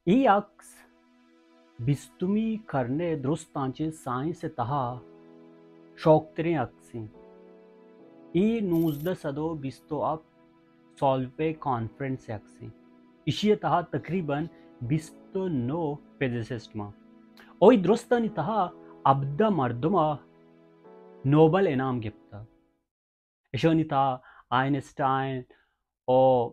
اے عکس بیستمی کرن ءِ درستاں چہ سائنس ءِ تہا شوکتریں عکسے۔ اے نوزدہ سد ءُ بیست ءُ ہپت سالوے کانفرنس ءِ عکسے۔ ایشی ءِ تہا تقریباً بیست ءُ نو فزسسٹ مان۔ او اے درستانی تہا ہبدہ مردم ءَ نوبل انعام گپتگ۔ اشانی تہا آئنسٹائن ءُ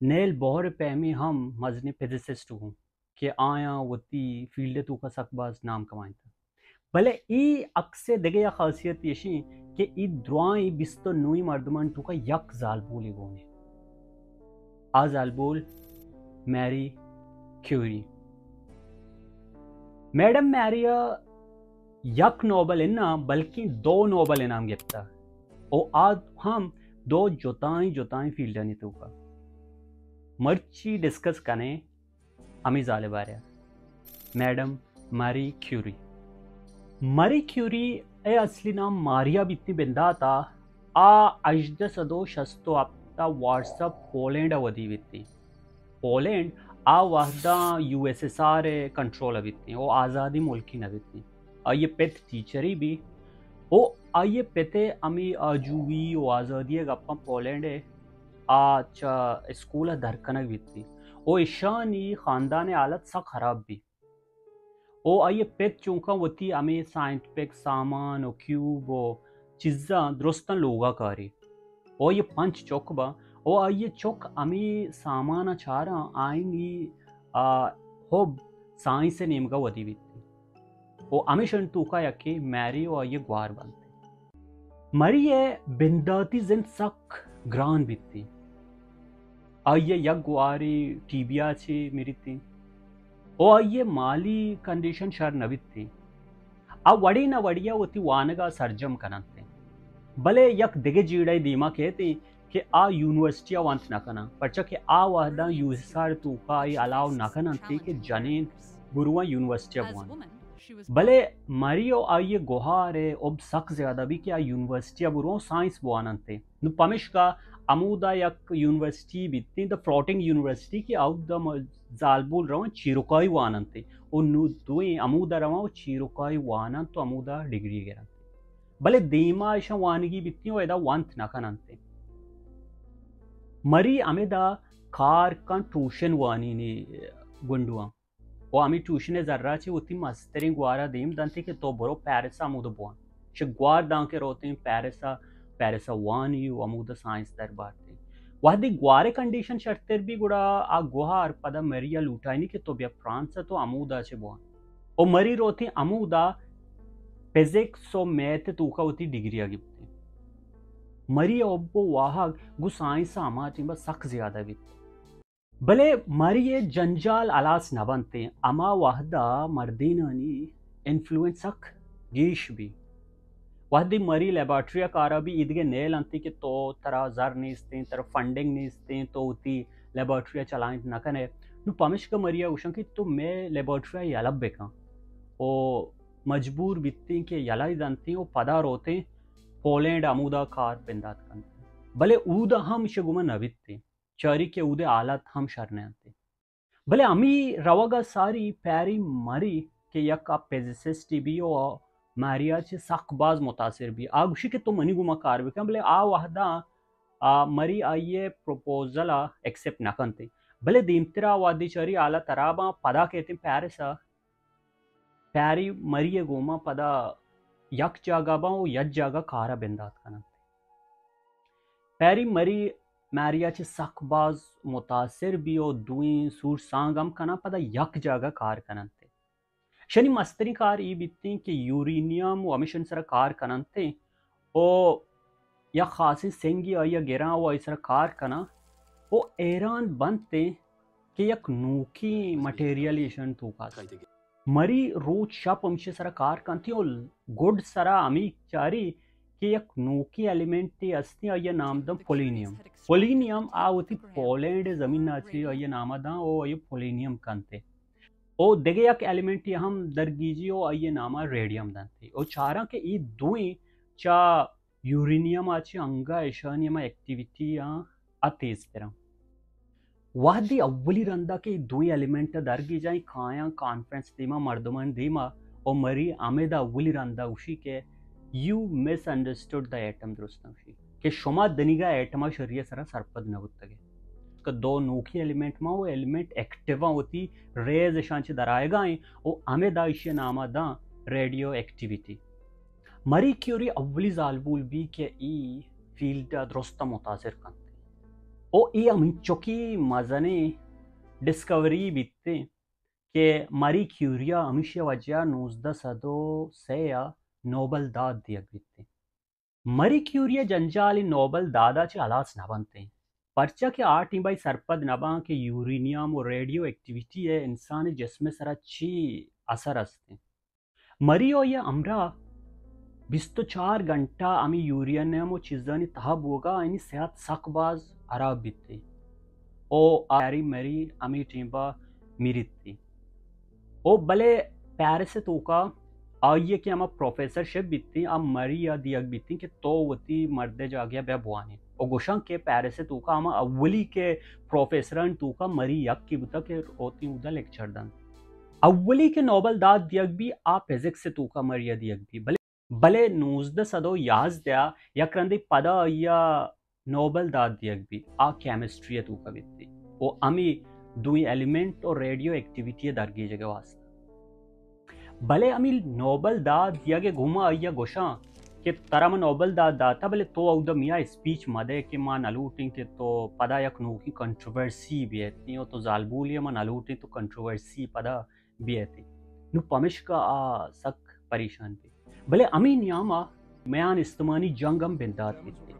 نیل بوہر پیمیں ہم مزنیں فزسسٹ گوں کہ آیاں وتی فیلڈ ءِ توکا سک باز نام کمائینتگ۔ بلے اے عکس ءِ دگہ یک خاصیت ایش انت کہ اے درائیں بیست ءُ نوئیں مردمانی توکا یک زالبولے گون انت۔ آ زالبول میری کیوری۔ میڈم میری ءَ یک نوبل اناں بلکیں دو نوبل انعام گپتگ ءُ آ ہم دو جتائیں جتائیں فیلڈانی توکا۔ مرچی ڈسکس کنیں ہمے زال ءِ بارہ ءَ، میڈم ماری کیوری۔ ماری کیوری ءِ اصلی نام ماریا بیتیں بندات ءَ، آ ہژدہ سد ءُ شست ءُ ہپت ءَ وارسا پولینڈ ءَ ودی بیتیں۔ پولینڈ آ وہداں یو ایس ایس آر ءِ کنٹرول ءَ بیتیں ءُ آزادیں ملکے نہ بیتیں۔ آئی ءِ پت ٹیچرے بی ءُ آئی ءِ پت ءِ ہمے آجوئی ءُ آزادی ءِ گپاں پولینڈ ءَ آ چہ اسکول ءَ در کنگ بیتیں ءُ ایشانی خاندان ءِ حالت سک خراب بی۔ ءُ آئی ءِ پت چونکاں وتی ہمے سائنٹیفک سامان ءُ کیوب ءُ چیزاں درستاں لوگا کاری۔ ءُ آئی ءِ پنچ چک باں ءُ آئی ءِ چک ہمے ساماناں چاراں آئینی، آ، حب سائنس ءِ نیمگا ودی بیت۔ ءُ ہمیشانی توکا یکے میری ءُ آئی ءِ گوار بنت۔ مری ءِ بنداتی زند سک گران بیتیں۔ آئی ءِ یک گوارے ٹی بی ءَ چہ مریتیں ءُ آئی ءِ مالی کنڈیشن شر نہ بیتیں۔ آ وڑے نہ وڑے ءَ وتی وانگ ءَ سرجم کننتیں۔ بلے یک دگہ جیڑہ دیما کیتیں کہ آ یونیورسٹی ءَ ونت نہ کناں، پرچا کہ آ وہداں یو ایس ایس آر توکا اے الاؤ نہ کننتیں کہ جنین برواں یونیورسٹی ءَ بوان۔ بلے مری ءُ آئی ءِ گوہار ءِ حب سک زیادہ بی کہ آ یونیورسٹی ءَ برواں سائنس بواننتیں۔ نوں پمیشکا ہمودا یک یونیورسٹی بیتیں، دا فلوٹنگ یونیورسٹی، کہ اودا م-، زالبول رواں چیرکائی واننتیں۔ ءُ نوں دوئیں ہمودا رواں ءُ چیرکائی واننت ءُ ہمودا ڈگری گرنت۔ بلے دیما اشاں وانگی بیتیں ءُ ادا ونت نہ کننتیں۔ مری ہمدا کار کن ٹوشن وانینی گونڈواں۔ ءُ ہمے ٹیوشن ءِ زرا چہ وتی مستریں گوارا دیم دنت کہ تو برو پیرس ءَ ہمود بوان۔ چہ گوار دانکہ روتیں پیرس ءَ، پیرس ءَ وانی ءُ ہمود سائنس در بارتیں۔ وہدے گوار ءِ کنڈیشن شرتر بی گڑا آ گوہار پدا مری ءَ لوٹائینی کہ تو بیا فرانس ءَ تو ہمودا چہ بوان۔ ءُ مری روتیں ہمودا فزکس ءُ میتھ ءِ توکا وتی ڈگری ءَ گپتیں۔ مری ءِ حب ءُ واہگ گوں سائنس ءَ ہما ٹیم ءَ سک زیادہ بیت۔ بلے مری ءِ جنجال ہلاس نہ بنتیں، ہما وہدا مردینانی انفلوئنس سک گیش بی۔ وہدے مری لیبارٹری ءَ کارا بی، ایدگہ نیل انت کہ تو، ترا زر نیستیں، ترا فنڈنگ نیستیں، تو وتی لیبارٹری ءَ چلائینت نہ کنئے۔ نوں پمشکا مری ءَ گوشاں کہ تو مئے لیبارٹری ءَ یلہ بکن۔ او مجبور بیتیں کہ یلہ دنتیں او پدا روتیں پولینڈ ہمودا کار بندات کنت۔ بلے اودا ہم ایشی گوما نہ بیتیں۔ چاری کہ اودے حالت ہم شر نہ انت۔ بلے ہمے روگ ءَ ساری پیری مری کہ یک آ فزسسٹے بی ءُ مری ءَ چہ سک باز متاثر بی۔ آ گوشی کہ تو منی گوما کار بکن، بلے آ وہدا آ مری آئی ءِ پروپوزل ءَ ایکسپٹ نہ کنت۔ بلے دیمترا وہدے چاری حالت ہراب آں، پدا کیتیں پیرس ءَ، پیری مری ءِ گوما پدا یک جاگہ باں ءُ یک جاگہ کار ءَ بندات کننت۔ پیری مری، مری ءَ چہ سک باز متاثر بی ءُ دوئیں سور سانگ ہم کناں، پدا یک جاگہ کار کننت۔ شنی مستریں کار اے بیتیں کہ یورینیم ءُ ہمیشانی سرا کار کننت ءُ یک خاصیں سنگے آئی ءَ گراں ءُ آئی سرا کار کناں ءُ حیران بنتیں کہ یک نوکیں مٹیریل ایشانی توکا است۔ مری روچ شپ ہمشی سرا کار کنتیں ءُ گڈ سرا ہمے چاری کہ یک نوکیں ایلیمنٹے ہستیں، آئی ءَ نام داں پولینیم۔ پولینیم آ وتی پولینڈ ءِ زمین ءَ چہ آئی ءَ نام داں ءُ آئی ءَ پولینیم کنت۔ او دگہ یک ایلیمنٹے ہم درگیجی ءُ آئی ءِ نام ءَ ریڈیم دنت۔ او چاراں کہ اے دوئیں چہ یورینیم ءَ چہ انگہ ایشانی ہما ایکٹیویٹی آں آ تیز تراں۔ وہدی اولی رندا کہ دوئیں ایلیمنٹ درگیجاں، کایاں کانفرنس دیما، مردمان دیما، او مری ہمیدا اولی رندا گوشی کہ you misunderstood the atom، درستاں گوشی کہ شما دنیگا ایٹما شریعہ سرا سرپد نہ بوتگے کہ دو نوکی ایلیمنٹ ما، او ایلیمنٹ ایکٹیو آں، وتی ریز اشاں چہ درائیگا ایں، او ہمیدا ایشی ناما داں ریڈیو ایکٹیویٹی۔ مری کیوری اولی زالبول بی کہ ای فیلڈ ء درست ء متاثر کنت۔ او ای ہم انچوکی مزنیں ڈسکوری بیت کہ مری کیوری ء ہمیشی وجہ ء نوزدہ سد و سے ء نوبل داد دیگ بیت۔ مری کیوری ء جنجال نوبل داد ء چہ ہلاس نہ بنت، پرچا کہ آ ٹیم بائی سرپد نہ باں کہ یورینیم و ریڈیو ایکٹیویٹی ء انسان جسم ء سرا چی اثر است۔ مری و آئی ء ہمراہ بیست و چار گھنٹہ ہمے یورینیم و چیزانی تہا بوگا آیانی صحت سک باز ہراب بیت و آ ہیری مری ہمے ٹیمبا میریت۔ او بلے پیرس ء توکا آئی ء کہ ہما پروفیسر شپ بیت، آ مری ء دیگ بیت کہ تو وتی مرد ء جاگہ ء بیا بوان ئے۔ او گوشاں کہ پیرس ء توکا ہما اولی کہ پروفیسرانی توکا مری یکے بوتا کہ روتیں اودا لیکچر دنت۔ اولی کہ نوبل داد دیگ بی، آ فزکس ء توکا مری ء دیگ بی، بلے، بلے نوزدہ سد و یازدہ ء یک رندے پدا آئی ء نوبل داد دیگ بی، آ کیمسٹری ء توکا بیتی و ہمے دوئیں ایلیمنٹ و ریڈیو ایکٹیویٹی ء درگیجگ ء واسطہ۔ بلے ہمے نوبل داد دیگ ء گوما آئی ء گوشاں کہ ترا من نوبل داد داتا، بلے تو اودا میا اسپیچ مدے کہ ما نلوٹیں کہ تو پدا یک نوکی کنٹروورسی بیتی و تو زالبولی، ما نلوٹیں تو کنٹروورسی پدا بیتی۔ نو پمشکا آ سک پریشان بی۔ بلے ہمے نیاما میان استمانی جنگ ہم بندات بیتی۔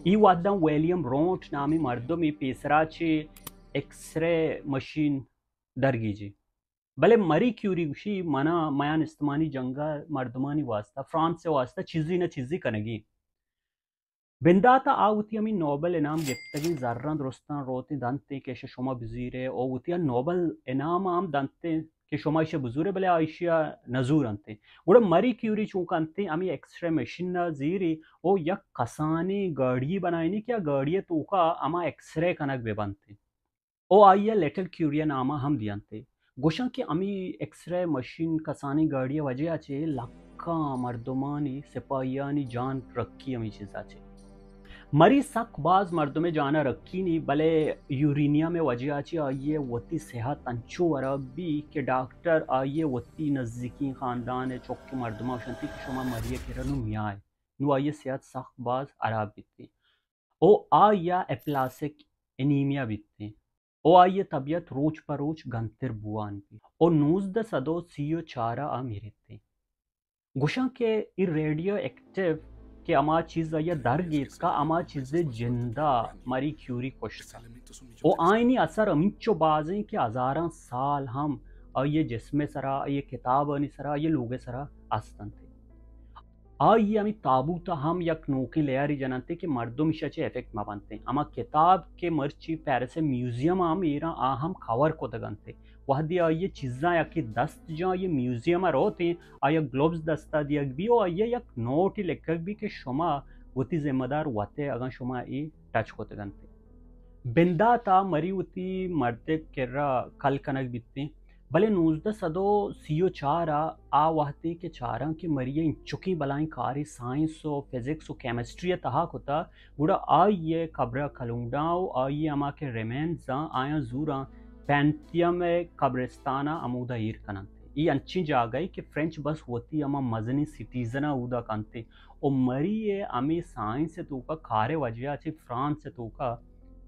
ای وہداں ویلیم رونٹ نامی مردمے پیسرا چہ ایکس رے مشین درگیجی۔ بلے مری کیوری گوشی، منا میان استمانی جنگا مردمانی واسطہ، فرانس ء واسطہ چیزی نہ چیزی کنگی۔ بندات ء آ وتی ہمے نوبل انعام گپتگیں زراں درستاں روتیں دنتیں کہ ایشاں شما بزیرے، او وتی آ نوبل انعام ء ہم دنتیں کہ شما ایشاں بزورے، بلے آ ایشی ء نزورنتیں۔ گڑا مری کیوری چون کنتیں، ہمے ایکس رے مشین ء زیری او یک کسانیں گاڑی بنائینی کہ آ گاڑی ء توکا ہما ایکس رے کنگ بہ بنتیں۔ او آئی ء لٹل کیوری ء نام ء ہم دیانتے۔ گوشاں کہ ہمے ایکس رے مشین کسانیں گاڑی ء وجہ ء چہ لکاں مردمانی، سپاہیانی جان رکی ہمے چیز ء چہ۔ مری سک باز مردم ء جان ء رکینی، بلے یورینیم ء وجہ ء چہ آئی ء وتی صحت انچو ہراب بی کہ ڈاکٹر آئی ء وتی نزیکیں خاندان ء چک ء مردماں گوشنتی کہ شما مری ء کرا نوں میائے۔ نوں آئی ء صحت سک باز ہراب بیتی۔ او آئی ء اپلاسک انیمیا بیتیں۔ او آئی ء طبیعت روچ پہ روچ گنتر بوان بیت۔ او نوزدہ سد و سی و چار ء آ میریتیں۔ گوشاں کہ اے ریڈیو ایکٹیو کہ ہما چیز آئی ء در گیتکا، ہما چیز ء جندا مری کیوری کشتا۔ او آئینی اثر ہمینچو بازیں کہ ہزاراں سال ہم آئی ء جسم ء سرا، آئی ء کتابانی سرا، آئی ء لوگ ء سرا است انت۔ آئی ء ہمے تابوت ء ہم یک نوکیں لیاری جننت کہ مردم ایشی ء چہ افیکٹ مہ بنت۔ ہما کتاب کہ مرچی پیرس ء میوزیم ء ہم ایراں، آ ہم کور کتگ انت۔ وہدے آئی ء چیزاں یکے دست جاں، آئی ء میوزیم ء روت، آئی ء گلوبز دست ء دیگ بی و آئی ء یک نوٹے لکھگ بی کہ شما وتی ذمہ دار وت ء اگاں شما اے ٹچ کتگ انت۔ بندات ء مری وتی مرد ء کرا کل کنگ بیتیں۔ بلے نوزدہ سد و سی و چار ء آ وہدے کہ چاراں کہ مری ء انچکیں بلائیں کارے سائنس و فزکس و کیمسٹری ء تہا کتا، گڑا آئی ء قبر ء کلونڈاں و آئی ء ہما کہ ریمینز آں، آیاں زوراں پینتھیوم ء قبرستان ء ہمودا ایر کننت۔ اے انچیں جاگہے کہ فرینچ بس وتی ہما مزنیں سٹیزن ء اودا کنت و مری ء ہمے سائنس ء توکا کار ء وجہ ء چہ فرانس ء توکا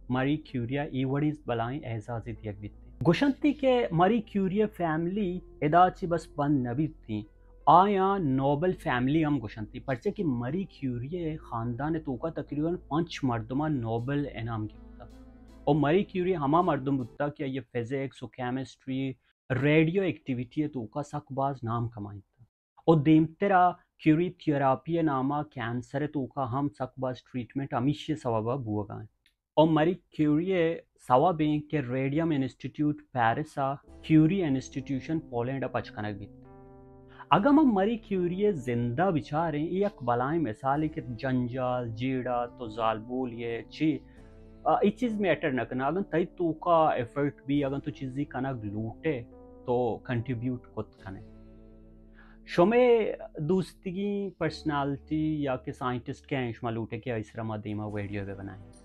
مری کیوری ء اے وڑیں بلائیں اعزازے دیگ بیت۔ گوشنتی کہ مری کیوری ء فیملی ادا چہ بس بند نہ بیتیں، آیاں نوبل فیملی ہم گوشنتی، پرچہ کہ مری کیوری ء خاندان ء توکا تقریباً پنچ مردماں نوبل انعام گپتگ۔ و مری کیوری ہما مردم بوتگ کہ آئی ء فزکس و کیمسٹری، ریڈیو ایکٹیویٹی ء توکا سک باز نام کمائینتگ۔ و دیمترا کیوری تھیراپی ء ناما کینسر ء توکا ہم سک باز ٹریٹمنٹ ہمیشی ء سوب ء بوگا انت۔ و مری کیوری ء سوب انت کہ ریڈیم انسٹیٹیوٹ پیرس ء کیوری انسٹیٹیوشن پولینڈ ء پچ کنگ بیت۔ اگاں ما مری کیوری ء زندہ بچاریں، اے یک بلائیں مثالے کہ جنجال، جیڑات و زالبولی ء چہ آ، اے چیز میٹر نہ کناں۔ اگاں تئی توکا ایفرٹ بی، اگاں تو چیزی کنگ لوٹے، تو کنٹریبیوٹ کت کنے۔ شمے دوستگیں پرسنالٹی یا کہ سائنٹسٹ کئے ایں، شما لوٹے کہ آئی سرا ما دیما ویڈیو بہ بنائیں؟